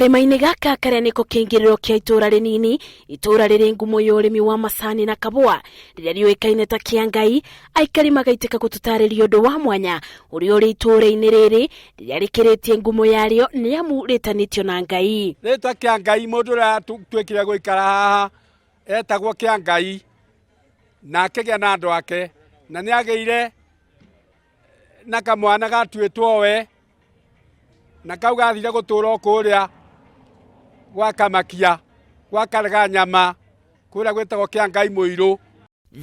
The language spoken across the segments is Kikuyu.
Karĩma-inĩ gaka karĩa nĩko kĩingĩrĩro kĩa itũũra rĩnini, itũũra rĩrĩ ngumo ya ũrĩmi wa macani na kabũa, rĩrĩa rĩũĩkaine ta Kĩangai, aikari magaitĩka gũtũtarĩria ũndũ wa mwanya ũrĩa ũrĩ itũũra-inĩ rĩrĩ, rĩrĩa rĩkĩrĩtie ngumo yarĩo nĩ amu rĩtanĩtio na Ngai. Rĩtwa Kĩangai mũndũ ũrĩa tuĩkire gũikara haha etagwo Kĩangai na akĩgĩa na andũ ake na nĩ agĩire na kamwana gatuĩtwo we na kau gathire gũtũra o kũrĩa gwa Kamakia gwa Karega nyama kũrĩa gwĩtagwo Kĩangai Mũirũ.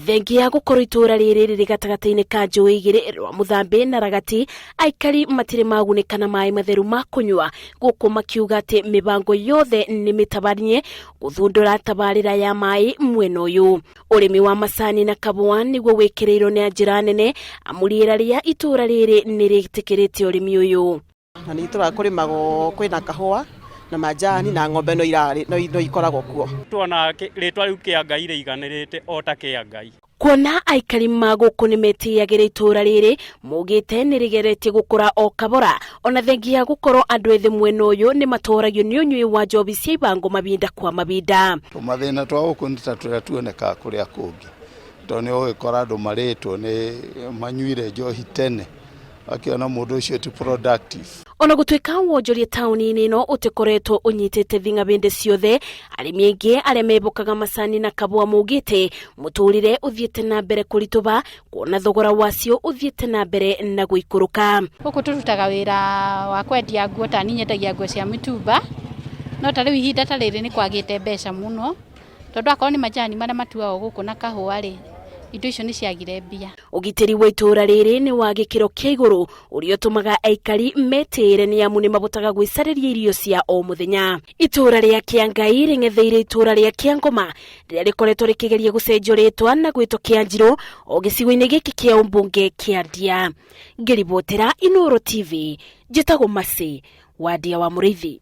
Thengia ya gũkorwo itũũra rĩrĩ rĩrĩ gatagatĩ-inĩ ka njũĩ igĩrĩ rwa Mũthambĩ na Ragati, aikari matirĩ magunĩka na maĩ matheru ma kũnyua, gũkũ makiuga atĩ mĩbango yothe nĩ mĩtabanie gũthundũra tabarĩra ya maĩ mwena ũyũ. Ũrĩmi wa macani na kabũa nĩguo wĩkĩrĩirwo na njĩra nene amu rĩera rĩa itũũra rĩrĩ nĩ rĩtĩkĩrĩte ũrĩmi ũyũ. Na nĩ itũra kũrĩmagwo kwĩna kahũa na majani na ng'ombe no irarĩ no ikoragwo kuo. Tuona rĩtwa rĩu kĩa Ngai rĩiganĩrĩte o ta kĩa Ngai. Kuona aikari ma gũkũ nĩ metĩyagĩra itũũra rĩrĩ, maugĩte nĩ rĩgeretie gũkũra o kabora ona thengia ya gũkorwo andũ ethĩ mwena ũyũ nĩ matoragio nĩ ũnyui wa njobi cia ibango mabinda kwa mabinda. Tũmathĩna twa gũkũ nĩ ta tũrĩa tuonekaga kũrĩa kũngĩ, tondũ nĩ ũgũgĩkora andũ marĩtwo nĩ manyuire njohi tene, akĩona mũndũ ũcio ti productive. Ona gũtuĩka wonjoria taũni-inĩ ĩno ũtĩkoretwo ũnyitĩte thing'a bĩndĩ ciothe, arĩmi aingĩ arĩa mebokaga macani na kabũa maugĩte mũtũrĩre ũthiĩte na mbere kũritũba kuona thogora wacio ũthiĩte na mbere na gũikũrũka. Gũkũ tũrutaga wĩra wa kwendia nguo ta niĩ nyendagia nguo cia mĩtumba, no ta rĩu ihinda ta rĩrĩ nĩ kwagĩte mbeca mũno, tondũ akorwo nĩ majani marĩa matuagwo gũkũ na kahũa rĩ, indo icio nĩ ciagire mbia. Ũgitĩri wa itũũra rĩrĩ nĩ wa gĩkĩro kĩa igũrũ ũrĩa ũtũmaga aikari metĩĩre nĩ amu nĩ mabotaga gwĩcarĩria irio cia o mũthenya. Itũũra rĩa Kĩangai rĩng'etheire itũũra rĩa Kĩangoma rĩrĩa rĩkoretwo rĩkĩgeria gũcenjio rĩtwa na gwĩtwo Kĩanjirũ o gĩcigo-inĩ gĩkĩ kĩa ũmbunge kĩa Ndia. Ngĩribotera Inooro TV, njĩtagwo Mercy wa Ndia wa Mũrĩithi.